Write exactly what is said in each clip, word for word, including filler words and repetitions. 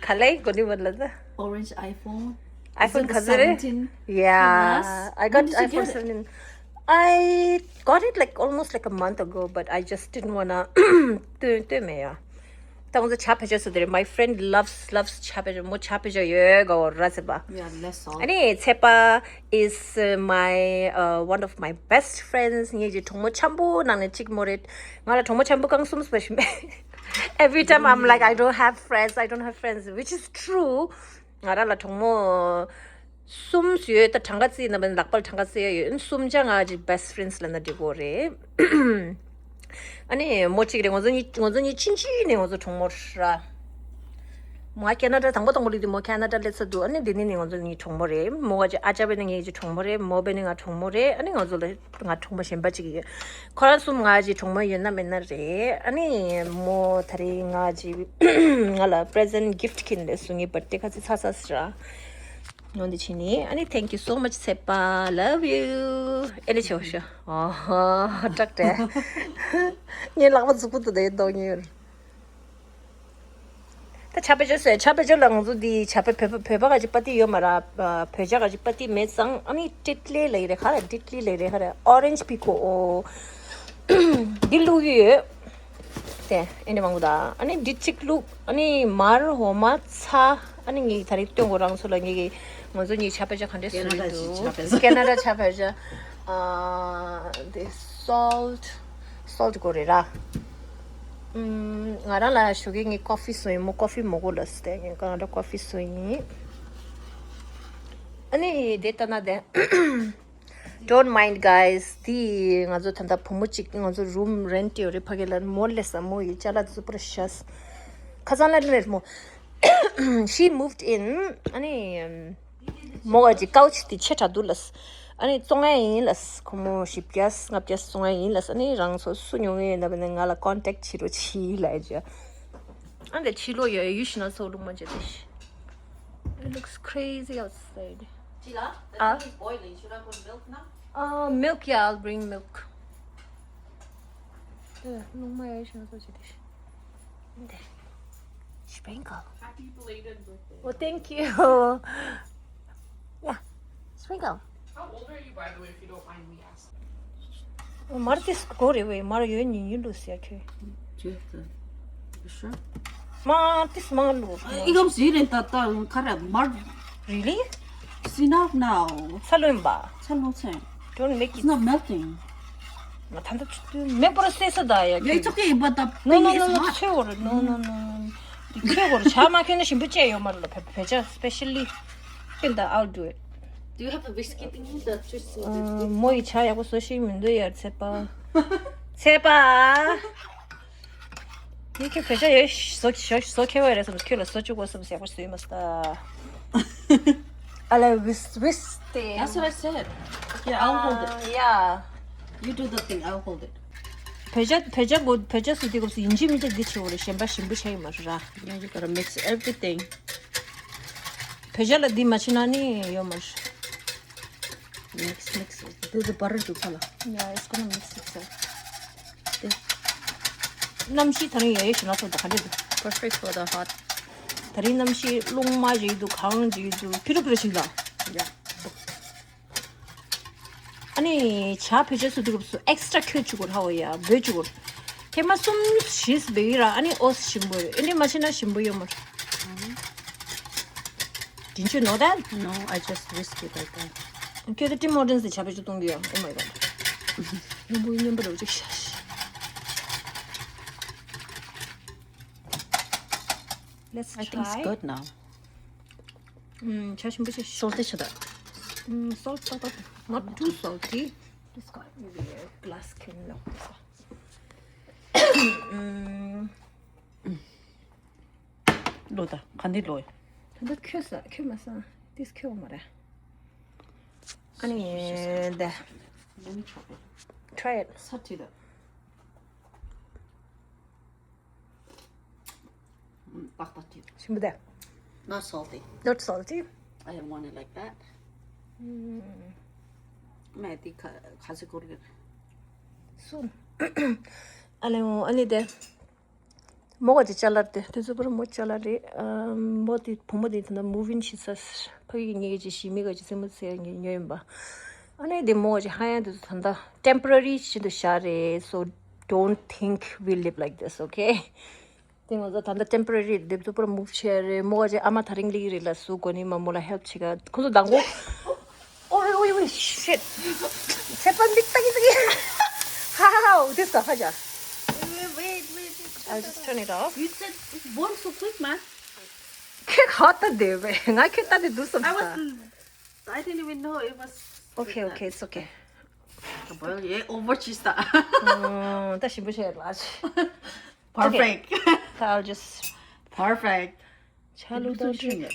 ག་ལེ་གོ་ནི་མ་ལ་ད། Orange iPhone. Is iPhone it the ག་ཚོད་རེད། seventeen? Yeah, Plus? I got When did you iPhone get it? seventeen. I got it like almost like a month ago, but I just didn't wanna ཏོན་ཏོན་མེ་ཡ། ད་ང་ཚོ་ཇ་བེད་སྤྱོད་སུ་དེ་རེད། My friend loves loves ཇ་བེད་སྤྱོད། མོ་ཇ་བེད་སྤྱོད་ཡོད་གོ་ར་ཟེར་བ། Yeah, less salt. ཨ་ནི་ཚེ་པ་is uh, my uh, one of my best friends. ངེད་ཀྱི་གྲོགས་མོ་འཆམ་པོ་ནང་ནས་གཅིག་མོ་རེད། ང་ལ་གྲོགས་མོ་འཆམ་པོ་གང་གསུམ་སུ་བ་ཞིམ་པས། Every time I'm like, I don't have friends, I don't have friends, which is true. ང་རང་ལ་གྲོགས་མོ་གསུམ་ཡོད། ད་གྲངས་ཀ་རྩིས་ན་བན་ལག་པར་གྲངས་ཀ་རྩིས་ཡ་ཡོད། གསུམ་ཆ་ང་གི་best friends ལ་ན་འགྲིག་གོ་རེད། ཨ་ནི་མོ་གཅིག་རེད། ང་ཚོ་གཉིས་ང་ཚོ་གཉིས་ཕྱིན་ཅི་ནས་ང་ཚོ་གྲོགས་མོ་ར། མོ་ཁེ་ན་ཌ་དང་པོ་དང་པོ་ལི་དུ་མོ་ཁེ་ན་ཌ་སླེབས་ཚར་འདུག་ཨ་ནི་འདི་ནི་ནི་ང་ཚོ་གཉིས་གྲོགས་མོ་རེད། མོ་ག་ཅི་ཨ་ཅག་བས་ནི་ངའི་ཅི་གྲོགས་མོ་རེད། མོ་བས་ནི་ང་གྲོགས་མོ་རེད། ཨ་ནི་ང་ཚོ་ལ་ང་གྲོགས་མོ་གཞན་པ་གཅིག་ཡོད། ཁོ་རང་གསུམ་ང་ཅི་གྲོགས་མོ་ཡོད་ན་མེད་ན་རེད། ཨ་ནི་མོ་ད་རེས་ང་ཅི་ང་ལ་present gift ཁྱེར་ནས་སོང་། ངའི་birthday ཁ་ཚི་ཚ་ཚ་སི་ར། ཡོང་འདི་ཕྱིན་ནི། ཨ་ནི་thank you so much ཚེ་པ། Love you. ཨེ་ནི་ཆེ་བ་ཤོ། ཨོ་ཧོ་སྐྲག་སྟེ། ངའི་ལག་པ་མཛུག་པོ་དུ་དེ་འདོག་ཉེར། ད་ཆ་པེ་ཅོ་ཟེར། ཆ་པེ་ཅོ་ལ་ང་ཚོ་འདི་ཆ་པེ་བོད་པ་བོད་པ་ག་ཅི་པ་ཏི་ཡོད་མ་ར། བོད་ཇ་ག་ཅི་པ་ཏི་མེད་ཙང་། ཨ་ནི་ཏིད་ལི་ལ་ཡི་རེ་ཁ་ར། ཏིད་ལི་ལ་ཡི་རེ་ཁ་ར། orange pickle འོ། འདི་བླུགས་ཡོད། དེ་ཨེ་འདྲ་མང་པོ་ད། ཨ་ནི་འདི་གཅིག་བླུགས། ཨ་ནི་མར་འོ་མ་ཚྭ། ཨ་ནི་ངས་ད་རེས་སྟོན་གོ་རང་ཚོ་ལ། ངས་ཀྱི་ང་ཚོ་གཉིས་ཆ་པེ་ཅོ་ག་འདྲས་བཟོ་ཡི་འདུག་ཁེ་ན་ཌ་ཆ་པེ་ཅོ། ཁེ་ན་ཌ་ཆ་པེ་ཅོ། ཨ་དེ་salt salt དགོས་རེད་ར། ཨུམ། ང་རང་ལ་ཞོགས་ཀས་ངས་coffee བཟོ་ཡིན། མོ་coffee མོ་དགོས་ལབ་སྟེ་ངས་ཁེ་ན་ཌ་coffee བཟོ་ཡིན། ཨ་ནི་དེ་ལྟ་ན་དེ། Don't mind guys. དེ་ང་ཚོ་ད་ལྟ་བུ་མོ་གཅིག་ང་ཚོ་room rent ཡོད་རེད། ཕ་གི་ལ་མོ་སླེབས་ས། མོ་ཡི་ཅ་ལག་དེ་ཚོ་པུ་ར་བཞག་ཁ་སང་ལ་ནས་མོ། She moved in. ཨ་ནི་མོ་ག་ཅི་couch དེ་ཆེ་དྲགས་འདུག་ལབ། ཨ་ནི་བཙོང་ཡ་ཡིན་ལབ། ཁོ་མོ་བཞི་བརྒྱ་ལྔ་བརྒྱ་བཙོང་ཡ་ཡིན་ལབ། ཨ་ནི་རང་ཚོ་སུ་ཉོ་ངེས་ཡོད་ན་བས་ན་ང་ལ་contact བྱེད་རོགས་བྱེད་ལབ་ཅི། ཨ་འདི་ཕྱི་ལོགས་ཡོད། You should not so look much at this. It looks crazy outside. Sheila, the Ah. thing is boiling. Should I put milk now? Uh, milk, yeah, I'll bring milk. ད་རླུང་མ་ཡལ་ཞིག་ན་སོ་ཅི་དེ་ཤི། འདི། Sprinkle. Happy belated birthday. Oh, thank you. Yeah, sprinkle. How old are you, by the way, if you don't mind me asking? མར་ཏིས་གོ་རེ་བས། མར་ཡོད་ཉིན་ཉིན་ལུས་ཟེར་ཁྱོད། Do you have to? You sure? མར་ཏིས་མང་ལུ། ཨི་གམ་སི་རེད་ད་ད་ཁ་ར་མར། Really? It's enough now. ས་ལོན་པ། ཚ་ལོ་ཚེ། Don't make It's it. not melting. ང་ད་ད་ཆུ་མེ་པོ་ར་སེ་ས་ད་ཡ། Yeah, it's okay, but the No, thing no, is no, no, hot. ཆེ་བོ་རེད། No, no, no, no. ཆེ་བོ་རེད། ཆ་མ་ཁྱོད་ནི་ཞིམ་པོ་བཅད་ཡོད་མ་རེད་ལ། བེ་བེ་ཅ་specially. ཁྱོད་ད་I'll do it. Do you have a whiskey thingy that just so ཨ། that མོ་ཡི་ཆ་ཡག་པོ་བཟོ་ཤེས་མི་འདུག་ཡ། ཚེ་པ། ཚེ་པ། ཡི་གེ་བེ་ཅ་ཡོད་བཟོ་བཟོ་བཟོ་ཁེ་བ་རེད་བསམ། ཁྱོད་ལ་བཟོ་བཅུག་གོ་བསམ། ཡག་པོ་བཟོས་མ་སྟ། ཨ་ལ་ཝིས་ཝིས་ཏེ། That's what I said. Yeah, I'll hold it. Yeah. You do the thing, I'll hold it. བེ་ཅ་བེ་ཅ་གོ་བེ་ཅ་སུ་དེ་གོ་སུ་ཡིན་གཅིག་མིན་གཅིག་འདི་ཆེ་བོ་རེད། གཞན་པ་ཞིམ་པོ་ཆ་ཡི་མ་རེད་ར། Now you gotta mix everything. བེ་ཅ་ལ་འདི་མ་ཆེ་ན་ནི་ཡོད་མ་རེད། Mix, mix. Do the butter to color. Yeah, it's gonna mix itself. གནམ་གཤིས་ད་རིང་ཡ་ཡོད་ཞུ་ན་ཚོ་ད་ག་འདྲ་འདུག Perfect for the hot. ད་རིང་གནམ་གཤིས་རླུང་མ་རེད་འདུག་གང་རེད་འདུག་ཕི་རུ་ཕི་རུ་ཞིག་ལ། Yeah. ཨ་ནི་ཇ་བེ་ཅ་སུ་དུ་རུབ་སུ་extra ཁྱོད་བཅུག་གོ་ཧ་བ་ཡ་བོད་བཅུག་གོ། ཐེངས་མ་གསུམ་བཞི་སུ་བེ་ཡི་ར། ཨ་ནི་ཨོ་སི་ཞིམ་པོ་ཡོད། ཨེ་འདྲ་མ་བྱས་ན་ཞིམ་པོ་ཡོད་མ་རེད། Didn't you know that? No, I just whisk it like that. ཁྱོད་ད་Tim Hortons དེ་ཇ་བེ་ཅ་གཏོང་གི་ཡོད། Oh my god. རླུང་བུ་མཉམ་པོ་རུ་ཅིག་ཤ་ཤ། Let's try. I think it's good now. ཨུམ། ཇ་ཞིམ་པོ་ཅིག Salty ཆེ་ད། ཨུམ། Salt ཏག་ཏག Not too salty. Just got maybe a glass can milk. ཨུམ། ལོ་ད་ག་འདི་ལོ། ད་ལྟ་ཁྱོད་ས་ཁྱོད་མ་ས་ཏིས་ཁྱོད་མ་རེད། ཨ་ནི་ད། Let me try it. Try it. ས་ཏི་ད། ཏག་ཏག་ཏི། ཞིམ་པོ་ད། Not salty. Not salty. I don't want it like that. མ་ཏི་ཁ་ཁ་སི་ཀོར་གི། སུ། ཨ་ལེ་འོ་ཨ་ནི་དེ། མོ་ག་ཅིག་ཅ་ལག་དེ་དེ་ཚོ་པར་མོ་ཅ་ལག་རེད། ཨ་མོ་དེ་བུ་མོ་དེ་ད་ལྟ་move in བྱེད་ས་ཕ་གི་ངེད་ཀྱི་ཞི་མི་ག་ཅིག་སེམས་མ་ཚེ་ངེད་ཉོ་ཡིན་པ། ཨ་ནི་དེ་མོ་ག་ཅིག་ཧ་ཡང་དེ་ཚོ་ད་ལྟ་temporary བཞིན་དུ་བཞག་རེད། So don't think we live like this, okay? དེ་ང་ཚོ་ད་ལྟ་temporary དེབ་ཚོ་པར་move བྱས་རེད། མོ་ག་ཅིག་ཨ་མ་ད་རིང་ལི་རེད་ལ་སུ་གོ་ནི་མ་མོ་ལ་help བྱེད་ག་ཁོ་ཚོ་དང་པོ། Oh, wait, wait, wait, shit. ཚད་པ་མིག་ཏག་ཏག་ཡིན། How? This the haja. Wait, wait, wait, wait. I'll just turn it off. You said it's born so quick, man. ཁྱེད་ཧ་ད་དེ་བས་ང་ཁྱེད་ད་དེ་དུ་སམ། I was, I didn't even know it was. Okay, okay, it's okay. Boil, yeah, over cheese. ད་ཞིམ་པོ་བྱས་ལ། Perfect. Okay. I'll just. Perfect. ཆ་ལུགས་དང་ཆུ།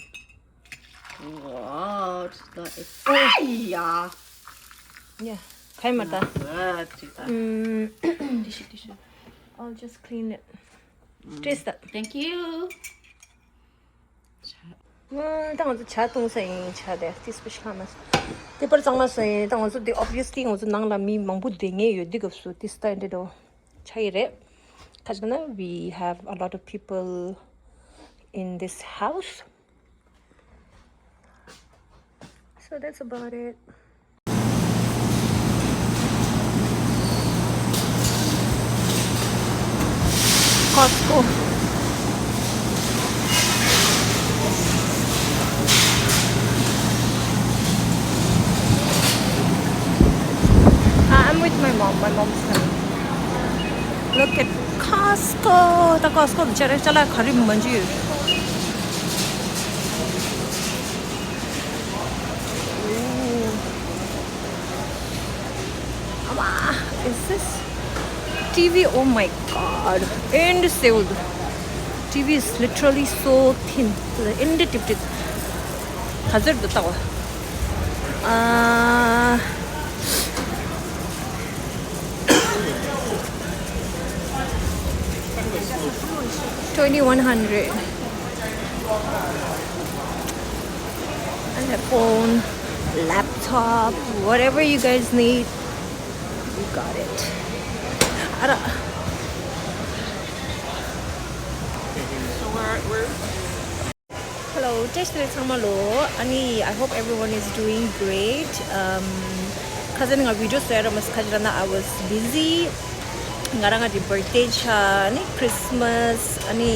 What the? ཨ་ཡ། Yeah. ཁའི་མ་ད། Good. ཅིག་ད། ཨུམ། Tissue, tissue. I'll just clean it. Taste that. Thank you. ཨ་ད་ང་ཚོ་ཇ་བཏུང་ས་ཡིན། ཇ་དེ་ཏིས་པི་ཤ་མ་ས། དེ་པར་གཙང་མ་ས་ཡིན། ད་ང་ཚོ་དེ་obviously ང་ཚོ་ནང་ལ་མི་མང་པོ་བསྡད་མཁན་ཡོད། འདི་སྐབས་སུ་ཏིས་ད་འདི་འགྲོ། ཆ་ཡི་རེད། ཁ་ཅིག་ན་we have a lot of people in this house. So that's about it. Costco. Uh, I'm with my mom. My mom's coming. Look at Costco. ད་Costco ལ་ཅ་ལག་ཅ་ལག་ག་རེ་མ་འཇུ་ཡོད། Ooh. Ama, is this T V? Oh my god. And sealed. T V is literally so thin. And it is. Hazard the tower. Uh, twenty-one hundred. And a phone, laptop, whatever you guys need, we got it. Ara. So we're, we're Hello, བཀྲ་ཤིས་བདེ་ལེགས་ཚང་མ་ལོ། ཨ་ནི། I hope everyone is doing great. Um, ཁ་སང་ང་video བཟོས་ར་མ་ཁ་ཅིག་ལ་ན། I was busy. ང་རང་ང་གི་birthday ཆ་ནི་Christmas ཨ་ནི།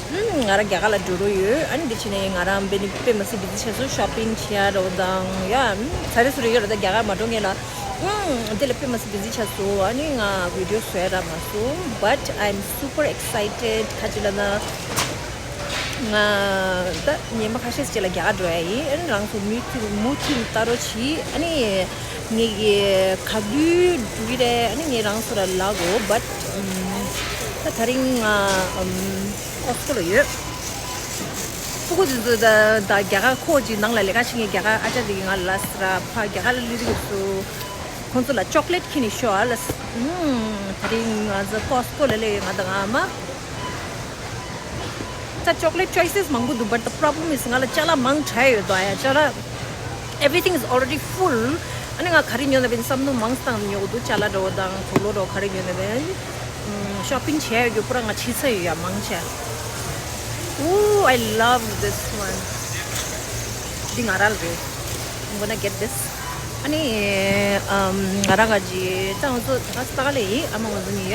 ཨམ། ང་རང་རྒྱ་གར་ལ་འགྲོ་རོགས་ཡོད། ཨ་ནི་འདི་ཕྱི་ནས་ང་རང་དཔེ་ནི་དཔེ་མ་སྲིད་busy ཆགས་སོང་། shopping བྱེད་ཡ་རོ་དང་ཡ། ཨམ། ཚ་རེ་སུ་རེ་ཡོད་ར། ད་རྒྱ་གར་མ་འགྲོ་ངེས་ལ། ཨམ། དེ་ལ་དཔེ་མ་སྲིད་busy ཆགས་སོང་། ཨ་ནི་ང་video བཟོས་ར་མ་སོང་། But I'm super excited. ཁ་ཅིག་ལ་ན། ང་ད་ཉི་མ་ཁ་ཤས་ཅིག་ལ་རྒྱ་གར་འགྲོ་ཡ་ཡིན། ཨ་ནི་རང་ཚོ་མུ་མཐུད་མུ་མཐུད་ལྟ་རོགས་གྱིས། ཨ་ནི་ངེད་ཀྱི་ག་དུས་འགྲོ་གི་རེད། ཨ་ནི་ངས་རང་ཚོ་ལ་ལབ་གོ། But ད་དེ་རིང་ང་Costco ལ་ཡོད། སྤུ་གུ་དེ་ཚོ་ད་ད་རྒྱ་གར་ཁོ་ཅིག་ནང་ལ་ལས་ཀ་བྱེད་མཁན་རྒྱ་གར་ཨ་ཅག་དེ་གིས་ང་ལ་ལབ་ས་ར། ཕ་རྒྱ་གར་ལ་སླེབས་དུས་སུ་ཁོང་ཚོ་ལ་chocolate ཁྱེར་ནས་ཤོག་ཨ་ལབ། ད་རིང་ང་ཚོ་Costco ལ་སླེབས་ཡོད། ང་དང་ང་ཨ་མ། ད་chocolate choices མང་པོ་འདུག But the problem is ང་ལ་ཅ་ལག་མང་དྲགས་ཡོད་དོ། ཡ་ཅ་ལག everything is already full. ཨ་ནི་ང་ག་རེ་ཉོ་ན་བསམ་ནོ་མང་སྟངས་ཉོ་གི་འདུག་ཅ་ལག་འགྲོ་བ་དང་གོས་ལོག་འགྲོ་ག་རེ་ཉོ་ན་བས། ཨམ། shopping བྱས་ཡོད་རྒྱུ་པུ་ར་ང་ཕྱི་ཚ་ཡོད་ཡ་མང་ཆེ། Ooh, I love this one. འདི་ང་རང་ལ་རེད། I'm gonna get this. ཨ་ནི། ཨམ། ང་རང་ག་ཅི་ད་ང་ཚོ་ད་ས་ལ་ཡིན། ཨ་མ་ང་ཚོ་ཉོ་ཡ།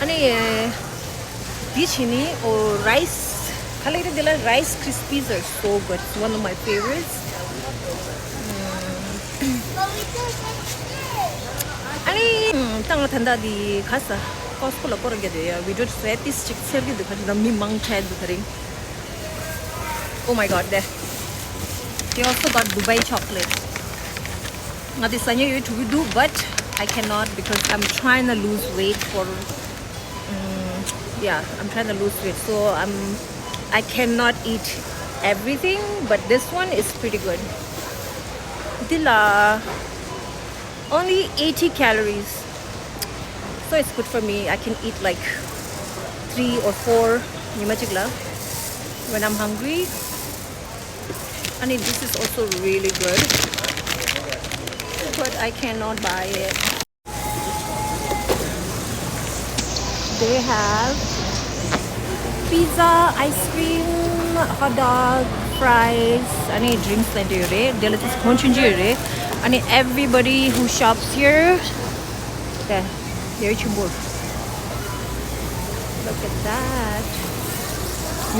ཨ་ནི། འདི་བྱས་ནི། ཨོ། rice. ག་ལེར་འདི་ལ། Rice Krispies are so good. It's one of my favorites. ཨ་ནི། ད་ང་ད་ལྟ་འདི་ག་ས་Costco ལ་སྐོར་རྒྱག་འདོད་ཡ། video བཟོས་ཏིས་ཅིག་འཚོལ་གྱི་འདུག་ཁ་ཅིག་ན་མི་མང་དྲགས་འདུག་ད་རིང་། Oh my god, there. They also got Dubai chocolate. ང་དེ་ཟ་ཉེ་ཡོད་དྲུག་གི་འདུག But I cannot because I'm trying to lose weight for, mm, yeah, I'm trying to lose weight. So I'm, I cannot eat everything, but this one is pretty good. འདི་ལ་only eighty calories. So it's good for me. I can eat like three or four ཉི་མ་གཅིག་ལ། When I'm hungry. ཨ་ནི། This is also really good. But I cannot buy it. They have pizza, ice cream, hot dog, fries, ཨ་ནི་drinks ལེན་འདྲ་ཡོད་རེད། དེ་ལ་ཅིག་གོན་ཆུང་ཆུང་ཡོད་རེད། ཨ་ནི་everybody who shops here, དེ་ཡོད་ཆེན་པོ། Look at that.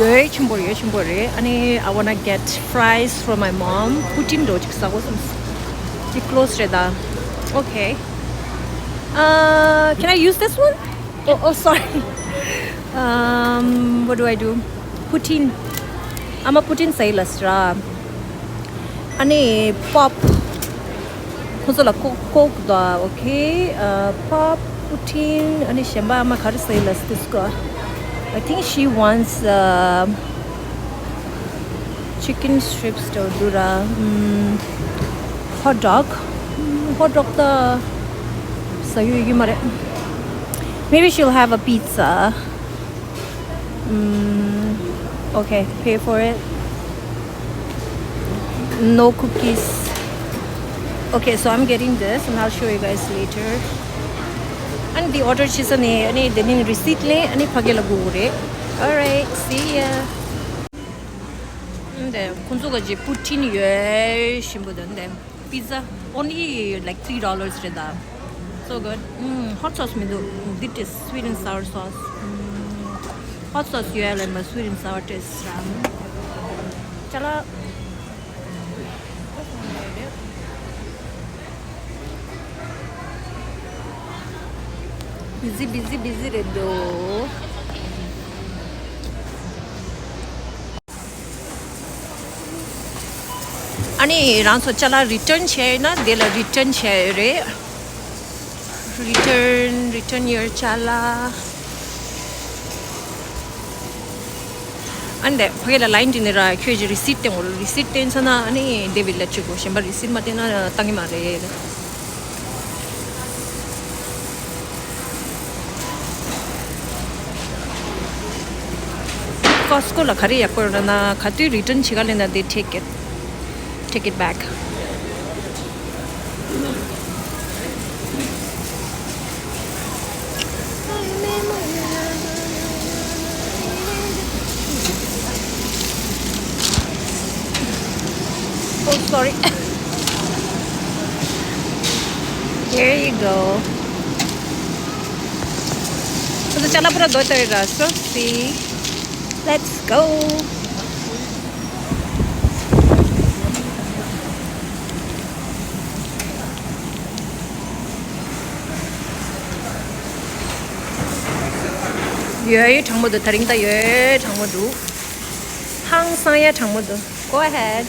ཡོད་ཆེན་པོ་ཡོད་ཆེན་པོ་རེད། ཨ་ནི་I wanna get fries for my mom. Poutine འདྲ་ཅིག་ཟ་དགོས་བསམ། ཅིག་close རེད་ད། Okay. Uh, can I use this one? Oh, oh, sorry. Um, what do I do? Poutine. I'm a poutine sales ར། ཨ་ནི་pop. ཁོང་ཚོ་ལ་Coke, Coke དང་། Okay. Uh, pop, poutine. ཨ་ནི་གཞན་པ་ཨ་མ་ག་རེ་ཟེར་ལ་སི་ཏིས་ཀོ། I think she wants, uh, chicken strips དང་འདུག་ར། ཨམ། Hot dog. ཨམ། Hot dog ད་ཟ་ཡུལ་ཡོད་མ་རེད། Maybe she'll have a pizza. Mm, okay, pay for it. No cookies. Okay, so I'm getting this and I'll show you guys later. And the order she's on the, any the name receipt le, any pagela gure. All right, see ya. And the kunzuga je poutine ye shimbu den. Pizza only like three dollars རེད་ད། So good. Mm, hot sauce མི་འདུག This is sweet and sour sauce. Mm, hot sauce ཡོད་ལ་མ་sweet and sour taste ར། ཅ་ལག busy, busy, busy རེད་འདུག་ཨ་ནི་རང་ཚོ་ཅ་ལག་return བྱས་ཡོད་ན་དེ་ལ་return བྱས་ཡོད་རེད། Return, return your ཅ་ལག་ཨ་ནི་ཕ་གི་ལ་line བྲིས་ནས་ར། ཁྱོད་ཀྱི་receipt བསྟན་དགོས་རེད། Receipt བསྟན་ཚར་ན་ཨ་ནི་དེ་བི་ལ་བཅུག་དགོས། གཞན་པ་receipt མ་བསྟན་ན་བཏང་གི་མ་རེད། Costco ལ་ག་རེ་ཡག་པོ་ཡོད་ན། ག་དུས་return བྱེད་ག་ལེན་ན་they take it, take it back. Oh, sorry. Here you go. ཁོ་ཚོ་ཅ་ལག་པུ་ར་འདོད་ལྟ་ཡོད་ར། So see. Let's go. ཡོད་ཡོད་གྲང་མོ་འདུག་དེ་རིང་ད་ཡོད་གྲང་མོ་འདུག་ཧང་སང་ཡ་གྲང་མོ་འདུག Go ahead.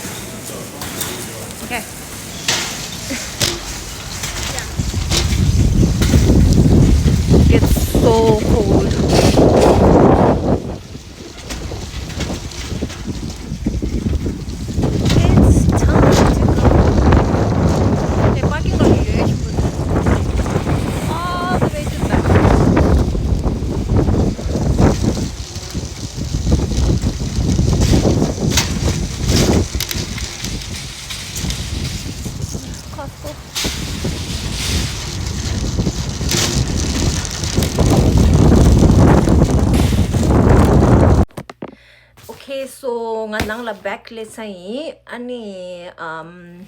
Okay. It's so cold. It's time to go. The parking lot is huge. All the way to the back. Costco. Okay, so ང་ནང་ལ་back སླེབས་ཚར་ཡིན། ཨ་ནི་ཨམ།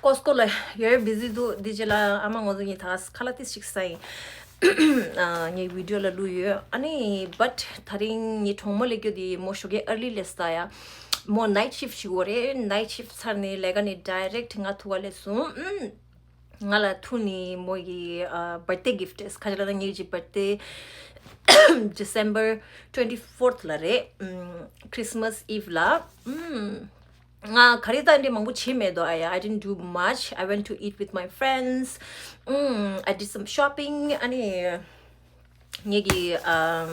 Costco ལ་ཡོད་ཡོད་busy འདུག་འདི་རྗེས་ལ་ཨ་མ་ང་ཚོ་གཉིས་ད་ཁ་ལག་ཏིས་ཞིག་ཟ་ཡིན། ཨ། ངའི་video ལ་བླུགས་ཡོད། ཨ་ནི་but དེ་རིང་ངའི་གྲོགས་མོ་སླེབས་རྒྱུ་དེ་མོ་ཞོགས་ཀས་early སླེབས་ས་ཡ། མོ་night shift ཞིག་ཡོད་རེད། Night shift ཚར་ནས་ལས་ཀ་ནས་direct ང་ཐུག་ག་སླེབས་སོང་། ཨུམ། ང་ལ་ཐུག་ནས་མོ་ཡི་ཨ། birthday gift ཁ་ཅིག་ལ་ད་ངའི་གི་birthday December twenty fourth ལ་རེད། ཨུམ། Christmas Eve ལ། ཨུམ། ང་ག་རེ་ད་འདྲ་མང་པོ་བྱས་མེད་དོ། I, I didn't do much. I went to eat with my friends. Mm, I did some shopping. ཨ་ནི་ངེད་ཀྱི་ཨམ།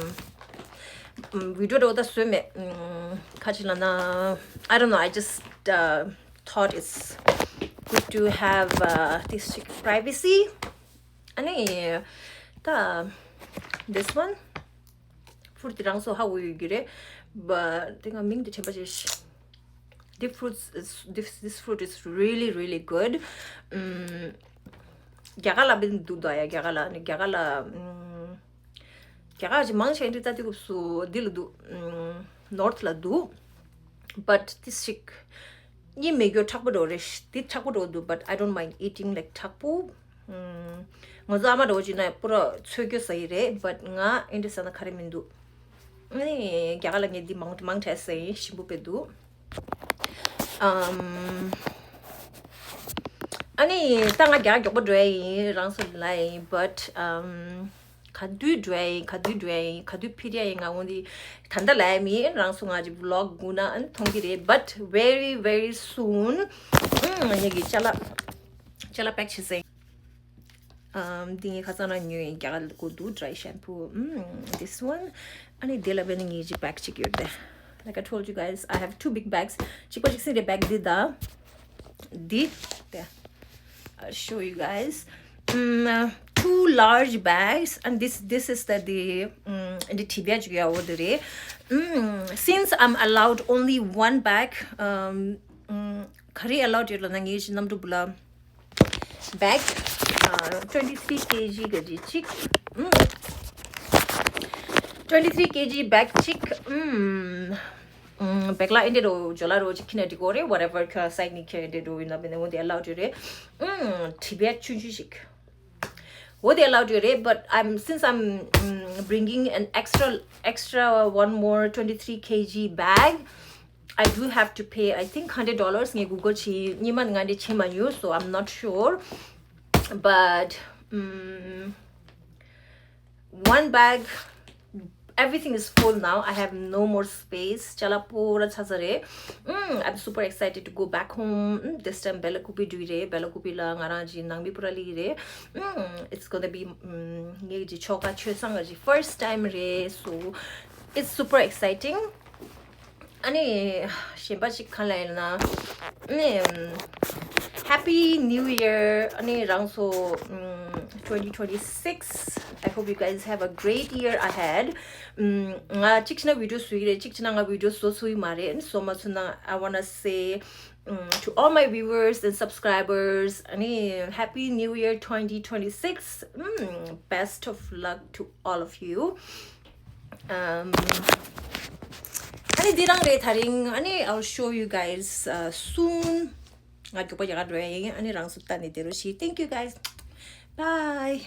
ཨམ། video འདྲ་བོ་ད་བཟོས་མེད། ཨམ། ཁ་ཅིག་ལ་ན། I don't know. I just uh, thought it's good to have uh, this privacy. ཨ་ནི་ད་this one. Fruit དེ་རང་སོ་ཧ་གོ་ཡོད་ཀྱི་རེད། But དེ་སྔ་མིང་དེ་དྲན་པ་བྱས་ཤིག This fruit is, this, this fruit is really, really good. ཨམ། རྒྱ་གར་ལ་བིན་འདུག་ད་ཡ། རྒྱ་གར་ལ་ནི་རྒྱ་གར་ལ་ཨམ། རྒྱ་གར་ཅིག་མང་ཆེ་འདི་ལྟ་དུས་སྐབས་སུ་འདི་ལ་འདུག North ལ་འདུག But this ཞིག་གཉིས་མེད་རྒྱུ་མཁྲེགས་པོ་འགྲོ་རེད། འདི་མཁྲེགས་པོ་འགྲོ་འདུག But I don't mind eating like མཁྲེགས་པོ། ང་ཚོ་ཨ་མ་འགྲོ་བྱས་ན་པུ་ར་ཚོད་སྐྱོ་ཟ་ཡི་རེད། But ང་ཨེ་འདྲ་ཟ་ན་ག་རེ་མི་འདུག་ཨ་ནི་རྒྱ་གར་ལ་ངས་འདི་མང་མང་དྲགས་ཟ་ཡིན། ཞིམ་པོ་དཔེ་འདུག་ཨམ། ཨ་ནི་ད་ང་རྒྱ་གར་མགྱོགས་པོ་འགྲོ་ཡ་ཡིན། རང་ཚོ་ལ་ཡིན། But ཨམ། ག་དུས་འགྲོ་ཡ་ཡིན། ག་དུས་འགྲོ་ཡ་ཡིན། ག་དུས་ཕེབས་ཡ་ཡིན། ང་འོ་འདི་ད་ལྟ་ལ་ཡ་མིན། རང་ཚོ་ང་ཅིག་vlog སྒུག་ན་ཨ་ནི་མཐོང་གི་རེད། But very very soon ཨུམ། ངེད་ཀྱི་ཅ་ལག་ཅ་ལག་pack བྱེད་ཟེར། ཨམ། འདི་ངས་ཁ་སང་རང་ཉོས་ཡིན། རྒྱ་གར་ལ་དགོས་འདུག dry shampoo ཨུམ། This one ཨ་ནི་དེ་ལ་བས་ནི་ངེད་ཀྱི་bag གཅིག་ཡོད་དེ། Like I told you guys, I have two big bags. གཅིག་པ་གཅིག་སེ་རེད། Bag འདི་དང་འདི་དེ། I'll show you guys. Mm, uh, two large bags, and this this is the the um, the tibia juya order. Mm, since I'm allowed only one bag, um, mm, ག་རེ་allowed ཡོད་ལབ་ན་ངའི་གནམ་གྲུ་བུ་ལ་bag uh, twenty three kg ག་ཅིག་ཅིག mm, twenty three kg bag ཅིག mm, mm, bag ལ་ཨེ་འདྲ་རོ་ཇོ་ལ་རོ་ཅིག་ཁྱེར་ན་འགྲིག་གོ་རེད། Whatever ཁྱོད་side ནས་ཁྱེར་ཨེ་འདྲ་རོ་ཡིན་ན་བས་ན་འོ་དེ་allowed ཡོད་རེད། Mm, tibia ཆུང་ཆུང་ཞིག་འོ་དེ་allowed ཡོད་རེད། But I'm since I'm mm, bringing an extra extra one more twenty three kg bag, I do have to pay, I think, hundred dollars. ངས་Google བྱས། སྔོན་མ་ང་འདི་བྱས་མ་མྱོང་། So I'm not sure. But mm, one bag, everything is full now. I have no more space. ཅ་ལག་པོ་ར་ཚ་ཚ་རེད། Mm, I'm super excited to go back home. Mm, this time བེ་ལ་ཀུ་པི་འགྲོ་གི་རེད། བེ་ལ་ཀུ་པི་ལ་ང་རང་གི་ནང་མི་པུ་ར་སླེབས་ཀྱི་རེད། Mm, it's gonna be mm, ངེད་ཀྱི་ཆོལ་ཁ་ཆོས་བཟང་གི་first time རེད། So it's super exciting. ཨ་ནི་གཞན་པ་ཞིག་གང་ལ་ཡིན་ན། ཨ་ནི་Happy New Year. ཨ་ནི་རང་ཚོ mm, twenty twenty-six. I hope you guys have a great year ahead. Mm, ང་གཅིག་བྱས་ན་video བཟོ་གི་རེད། གཅིག་བྱས་ན་ང་video བཟོ་ཚུགས་ཀྱི་མ་རེད། བཟོ་མ་ཚུགས་ན། I wanna say mm, to all my viewers and subscribers, ཨ་ནི་Happy New Year twenty twenty-six. Mm, best of luck to all of you. Um, ཨ་ནི་འདི་རང་རེད་དེ་རིང་། ཨ་ནི་I'll show you guys uh, soon. ང་མགྱོགས་པོ་རྒྱ་གར་འགྲོ་ཡ་ཡིན། ཨ་ནི་རང་ཚོ་ལྟ་ནས་བསྡད་རོགས་ཞུ། Thank you guys. Bye.